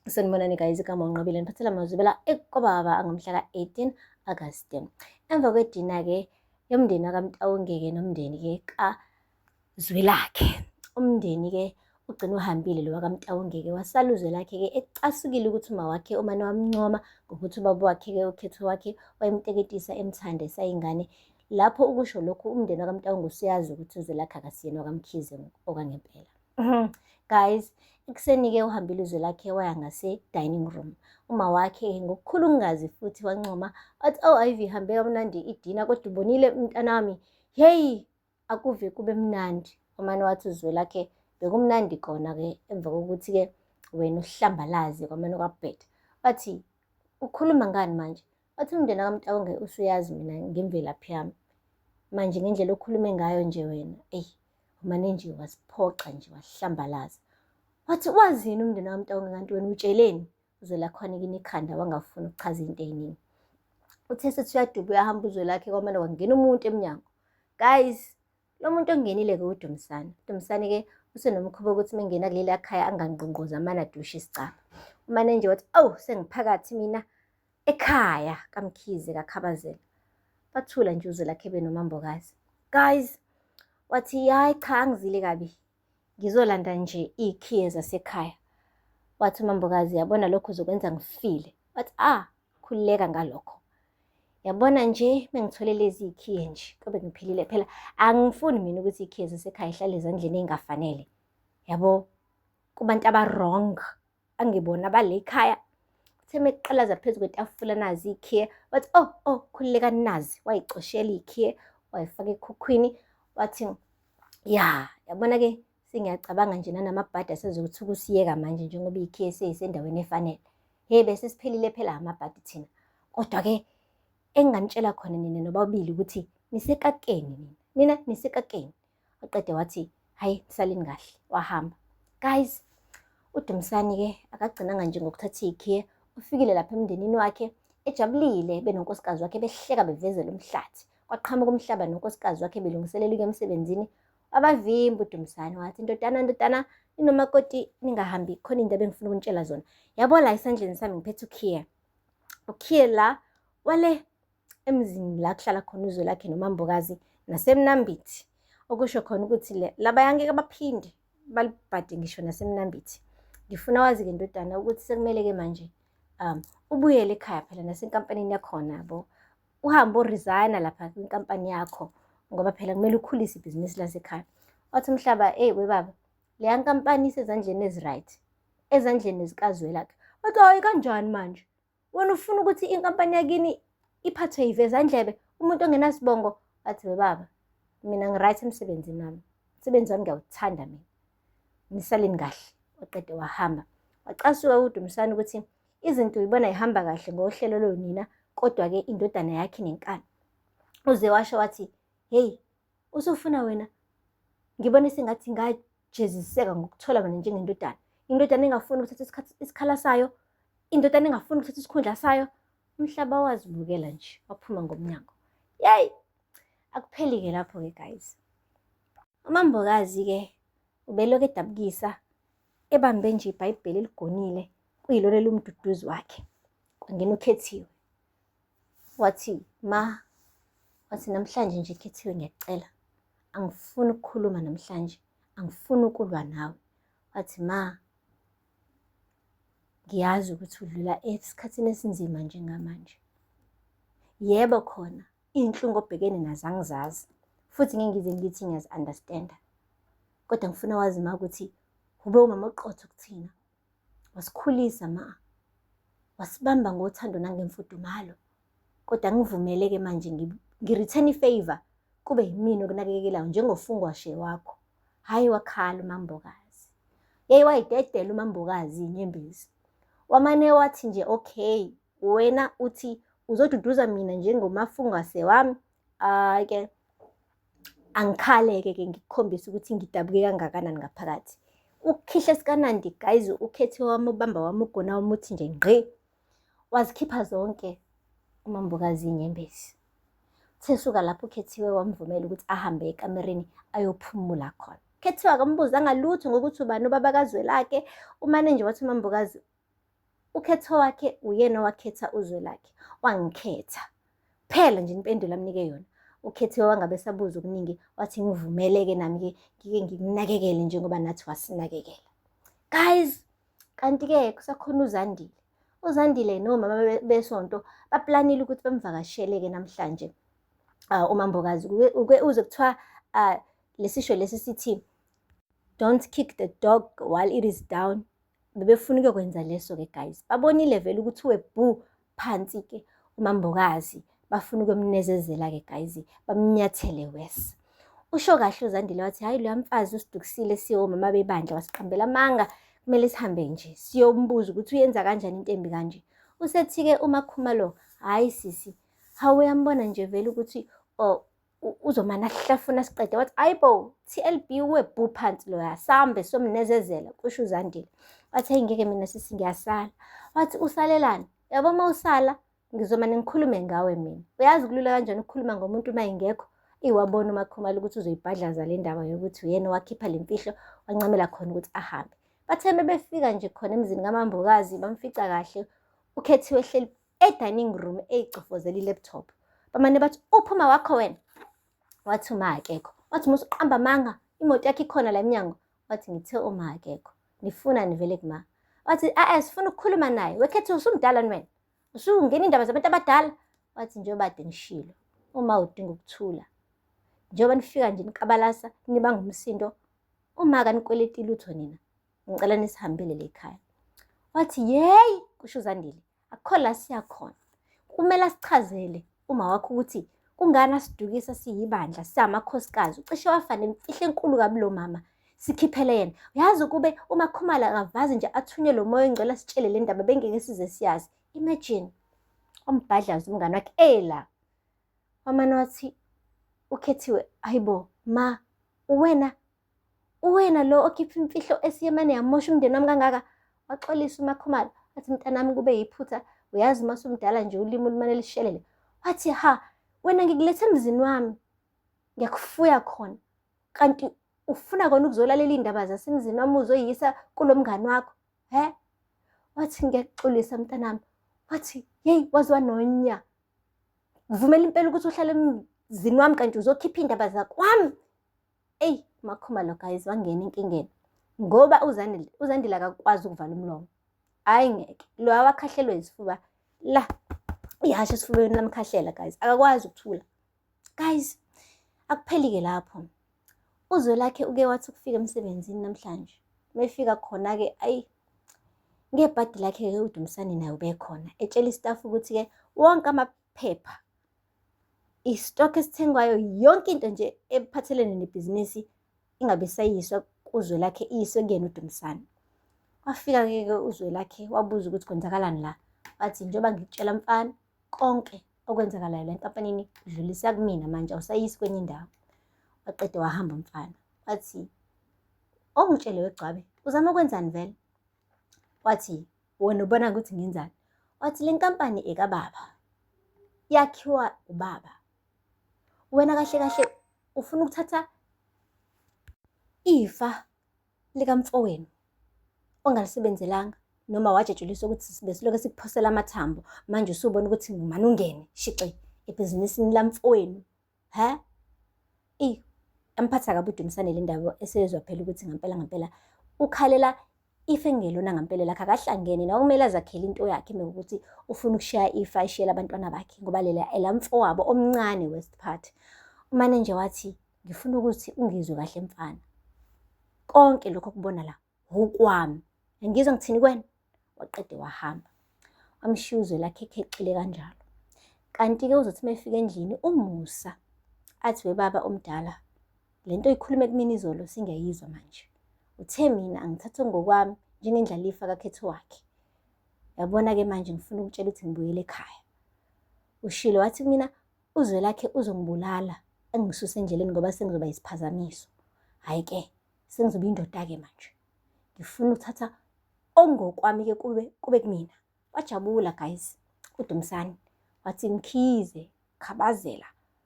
Sanibonani guys, igama uNqobile niphathela amazwibela ekobaba angomhla ka-18 August. Emva kwedina-ke yomndeni wakaMtawonge-ke nomndeni-ke kaZwelakhe. Umndeni-ke ugcine uhambile lo wakaMtawonge-ke wasala uZwelakhe-ke ecasukile ukuthi uma wakhe umane wamncoma ngokuthi ubaba wakhe-ke ukhetho wakhe wayemteketisa emthanda esayingane. Lapho ukusho lokhu umndeni wakaMtawonge usuyazi ukuthi uZwelakhe akasiyena wakaMkhize okwangempela. Guys, ekuseni-ke uhambile uZwelakhe waya ngase-dining room. Uma wakhe ngokukhulu ukungazi futhi wancoma wathi, oh Ivy hambe kamnandi idina kodwa ubonile mntanami, heyi akuve kube mnandi. Umane wathi uZwelakhe bekumnandi kona-ke emva kokuthi-ke wena uhlambalaze kwamane kwabheda. Wathi ukhuluma ngani manje? Wathi umndeni wakaMtawonge usuyazi mina ngemvelaphi yami. Manje ngendlela okhulume ngayo nje wena, eyi umane nje wasiphoxa nje wahlambalaza. Wathi wazini umndeni wakaMtawonge kanti wena utsheleni? Uzwelakhona kini ikhanda wangafuni ukuchaza into ey'ningi. Uthe sethi uyaduba uyahamba uZwelakhe kwamane kwangena umuntu emnyango. Guys, lo muntu ongenile-ke uDumisani. UDumisani-ke usenomkhuba wokuthi uma engena kuleli khaya angangqongqozi amane adushe isicabha. Umane nje wathi, awu sengiphakathi mina ekhaya kaMkhize kaKhabazela. Bathula nje uZwelakhe benoMambokazi. Guys, wathi hayi cha angizile kabi. Ngizolanda nje iy'khiye zasekhaya. Wathi uMambokazi yabona lokho uzokwenza ngifile. Wathi ah, khululeka ngalokho. Yabona nje mengithole lezi y'khiye nje kobe ngiphilile phela angifuni mina ukuthi iy'khiye zasekhaya ihlale ezandleni ey'ngafanele. Yabo kubantu aba-wrong angibona abale ekhaya. Uthe mekuqalaza phezu kwetafula nazi ikhiye wathi oh oh khululekani nazi wayicoshela ikhiye wayifaka ekhukhwini wathi ya yabona ke sengiyacabanga nje nanamabhadi asezokuthi ukusiyeka manje njengoba ikhiye seyisendaweni efanele. Hey bese siphelile phela amabhadi thina. Kodwa ke enginganitshela khona nina nobabili ukuthi nisekakeni nina. Nina nisekakeni. Waqede wathi hayi salini kahle wahamba. Guys, uDumisani-ke akagcinanga nje ngokuthatha ikhiye, ufikile lapha emndenini wakhe ejabulile benonkosikazi wakhe behleka bevezela umhlathi. Kwaqhamuka umhlaba nonkosikazi wakhe belungiselela ukuya emsebenzini. Wabavimba uDumisani wathi, ndodana, ndodana, ninomakoti ningahambi, khona into ebengifuna ukunitshela zona. Yabo la esandleni sami ngiphethe ukhiye. Ukhiye la wale emzini la kuhlala khona uZwelakhe noMambokazi naseMnambithi. Okusho khona ukuthi labaya ngeke baphinde balibhade ngisho naseMnambithi. Ngifuna wazi-ke ndodana ukuthi sekumele-ke manje ubuyele ekhaya phela nasenkampanini yakhona yabo. Uhambe uresigna lapha kwinkampani yakho ngoba phela kumele ukhulise ibhizinisi lasekhaya. Wathi umhlaba, eyi webaba, leya nkampani isezandleni ezi-right, ezandleni zikaZwelakhe. Wathi hhayi kanjani manje? Wena ufuna ukuthi inkampani yakini iphathwe yivezandlebe umuntu ongenasibongo? Wathi webaba, mina ngi-right emsebenzini wami. Umsebenzi wami ngiyawuthanda mina. Nisaleni kahle. Waqede wahamba. Wacasuka uDumisani ukuthi izinto uyibona ihamba kahle ngohlelo lonina kodwa-ke indodana yakhe inenkani. Uze washo wathi, hey, usufuna wena ngibone sengathi ngajeziseka ngokuthola wena njengendodana. Indodana engafuni ukuthatha isikhathi isikhala sayo, indodana engafuni ukuthatha isikhundla sayo. Umhlaba wazibukela nje, waphuma ngomnyango. Yey, akupheli-ke lapho-ke guys. UMambokazi-ke ubelokhu edabukisa ebambe nje iBhayibheli eligonile kuyilona elumduduzi wakhe. Kwangena uKhethiwe. Wathi ma, wathi namhlanje nje Khethiwe ngiyacela, angifuni ukukhuluma namhlanje, angifuni ukulwa nawe. Wathi ma, ngiyazi ukuthi udlula esikhathini esinzima njengamanje. Yebo khona iy'nhlungu obhekene nazo angizazi futhi ngeke ngize ngithi ngiyazi-understand-a. Kodwa ngifuna wazi ma ukuthi ube umama oqotho kuthina. Wasikhulisa ma, wasibamba ngothando nangemfudumalo. Kodwa ngivumele-ke manje ngi-return i-favour kube yimina okunakekelayo njengofungwashe wakho. Hhayi wakhala uMambokazi. Yeyi wayidedela uMambokazi inyembezi. Wamane wathi nje okay, wena uthi uzoduduza mina njengomafungwase wami. Hhayi-ke angikhale-ke ke ngikukhombise ukuthi ngidabuke kangakanani ngaphakathi. Ukukhihla sikaNandi guys, ukhethe wami ubamba wami ugona wami uthi nje ngqi. Wazikhipha zonke uMambokazi inyembezi. Uthe suka lapho uKhethiwe wamvumela ukuthi ahambe ekamereni ayophumula khona. Khethiwe akambuzanga lutho ngokuthi ubani ubaba kaZwelakhe, umane nje wathi uMambokazi Ukhetho wakhe uyena owakhetha uZwelakhe, wangikhetha. Kuphela nje impendulo amnike yona. Ukhethiwe wangabe esabuza okuningi, wathi ngivumele-ke nami-ke ngike ngikunakekele njengoba nathi wasinakekela. Guys, kanti-ke kusakhona uZandile. UZandile nomama besonto baplanile ukuthi bamvakashele-ke namhlanje uMambokazi. Uke uze kuthiwa lesisho lesi sithi don't kick the dog while it is down. Bebefuna ukuyokwenza leso-ke guys. Babonile vele ukuthi uwe bhu phansi-ke uMambokazi. Bafuna ukuyomnezezela-ke guys, bamnyathele worse. Usho kahle uZandile wathi hhayi loya mfazi usidukisile siwomama bebandla wasiqambela amanga, kumele sihambe nje siyombuza ukuthi uyenza kanjani into embi kanje. Usethi-ke uMakhumalo, hhayi sisi, hawu uyambona nje vele ukuthi oh, uzomane ahlafuna siqede. Wathi ayibo TLB uwe bhu phansi loya, sambe somnezezela, kusho uZandile. Wathi hey ngeke mina sisi ngiyasala. Wathi usalelani? Yabo uma usala ngizomane ngikhulume ngawe mina. Uyazi kulula kanjani ukukhuluma ngomuntu uma engekho? Iwabona uMakhumalo ukuthi uzoyibhadlaza le ndaba yokuthi uyena owakhipha le mfihlo, wancamela khona ukuthi ahambe. Bathe befika nje khona emzini kaMambokazi bamfica kahle uKhethiwe ehleli e-dining room eyicofozela i-laptop. Bamane bathi uphuma wakho wena. Wathi uma akekho. Wathi musa uqamba amanga, imoto yakhe ikhona la emnyango. Wathi ngithe uma akekho. Nifuna nivele kuma. Wathi a-e sifuna ukukhuluma naye. Wekhethiwe usumdala wena. Usungena indaba zabantu abadala. Wathi njengoba kade ngishilo, uma udinga ukuthula. Njengoba nifika nje nikabalasa nibanga umsindo, uma akanikweleti lutho nina. Ngicela nisihambele le khaya. Wathi yeyi, kusho uZandile, akukho la siya khona. Kumele asichazele uma wakho ukuthi kungani asidukisa siyibandla samakhosikazi. Ucishe wafa nemfihlo enkulu kabi lo mama. Sikhiphele yena. Uyazi ukube uMakhumalo akavazi nje athunywe lo moya ongcwele asitshele le ndaba bengeke size siyazi. Imagine wambhadlaza umngane wakhe ela. Wamane wathi uKhethiwe, hayibo ma uwena uwena lo okhipha imfihlo esiyemane yamosha umndeni wami kangaka. Waxolisa uMakhumalo wathi mntanami kube yiphutha, uyazi uma usumdala nje ulimi olumane lishelele. Wathi ha wena ngikulethe emzini wami ngiyakufuya khona, kanti ufuna kona ukuzolalela iy'ndaba zasemzini wami uzoyisa kulo mngani wakho he? Wathi ngiyakuxolisa mntanami. Wathi yeyi waze wanonya, vumela impela ukuthi uhlale emzini wami kanti uzokhipha iy'ndaba zakwami. Eyi uMakhumalo guys wangena enkingeni ngoba uZandile uZandile akakwazi ukuvala umlomo. Hhayi ngeke, lo awakhahlelwe isifuba la ihashe esifubeni lamkhahlela guys, akakwazi ukuthula. Guys, akupheli-ke lapho. UZwelakhe uke wathi ukufika emsebenzini namhlanje. Mefika khona-ke ayi ngebhadi lakhe-ke uDumisani naye ubekhona etshela istaff ukuthi-ke wonke amaphepha, i-stock esithengwayo, yonke into nje ephathelene nebhizinisi ingabe isayiswa kuZwelakhe, iyiswe kuyena uDumisani. Wafika-ke ke uZwelakhe wabuza ukuthi kwenzakalani la. Wathi njengoba ngikutshela mfana, konke okwenzakalayo la enkampanini udlulisa kumina manje, awusayisi kwenye indawo. Waqede wahamba umfana. Wathi ongitshele wegcwabe, uzama ukwenzani vele? Wathi wena ubona ukuthi ngenzani? Wathi le nkampani ekababa, yakhiwa ubaba. Wena kahle kahle ufuna ukuthatha ifa likamfowenu ongalisebenzelanga noma wajatshuliswa ukuthi besilokhu sikuphosela amathambo, manje usubona ukuthi ngumane ungene shiqi ebhizinisini lamfowenu. He? Eyi, amphatha kabi uDumisane le ndaba esezwa phela ukuthi ngampela ngampela ukhalela ifa engelona ngampela lakhe, akahlangene nawe, kumele azakhele into yakhe mekukuthi ufuna ukushiya ifa ashiyele abantwana bakhe ngoba lela elamfowabo omncane West Part. Umane nje wathi ngifuna ukuthi ungizwe kahle mfana, konke lokho okubona la okwami, angizwa ngithini kuwena. Waqede wahamba, wamshiya uZwelakhe ekhexile kanjalo. Kanti-ke uzothi uma efika endlini uMusa athi webaba omdala, le nto oyikhulume kumina izolo sengiyayizwa manje. Uthe mina angithathe ngokwami njengendlalifa kakhetho wakhe. Yabona-ke manje ngifuna ukutshela ukuthi ngibuyele ekhaya. Ushilo wathi kumina uZwelakhe uzongibulala engisuse endleleni ngoba sengizoba yisiphazamiso. Hhayi-ke sengizoba indoda-ke manje. Ngifuna ukuthatha ongokwami-ke kube kumina. Wajabula guys uDumisani, wathi Mkhize, Khabazela,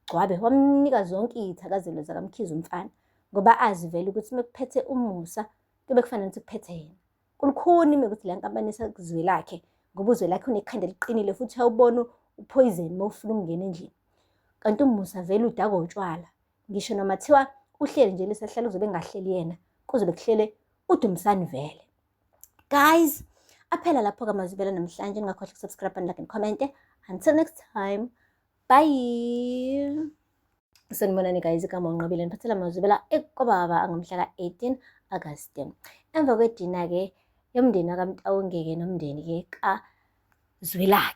Gcwabe, wamnika zonke iy'thakazelo zakaMkhize umfana ngoba azi vele ukuthi uma kuphethe uMusa kube kufanele ukuthi kuphethe yena. Kulukhuni uma ukuthi le nkampani esekuzwelakhe Ngoba uZwelakhe unekhanda eliqinile futhi uyawubona uphoyizeni uma ufuna ukungena endlini. Kanti uMusa vele udakwa utshwala. Ngisho noma thiwa uhleli nje lesahlala kuzobe engahleli yena, kuzobe kuhlele uDumsani vele. Guys, aphela lapho-ke amazwibela namhlanje. Ningakhohlwa ukusubscribe and like and comment. Until next time, bye. Sanibonani guys, igama uNqobile niphathela amazwibela ekwababa angomhla ka-18 August. Emva kwedina-ke yomndeni wakaMtawonge-ke nomndeni-ke kaZwelakhe.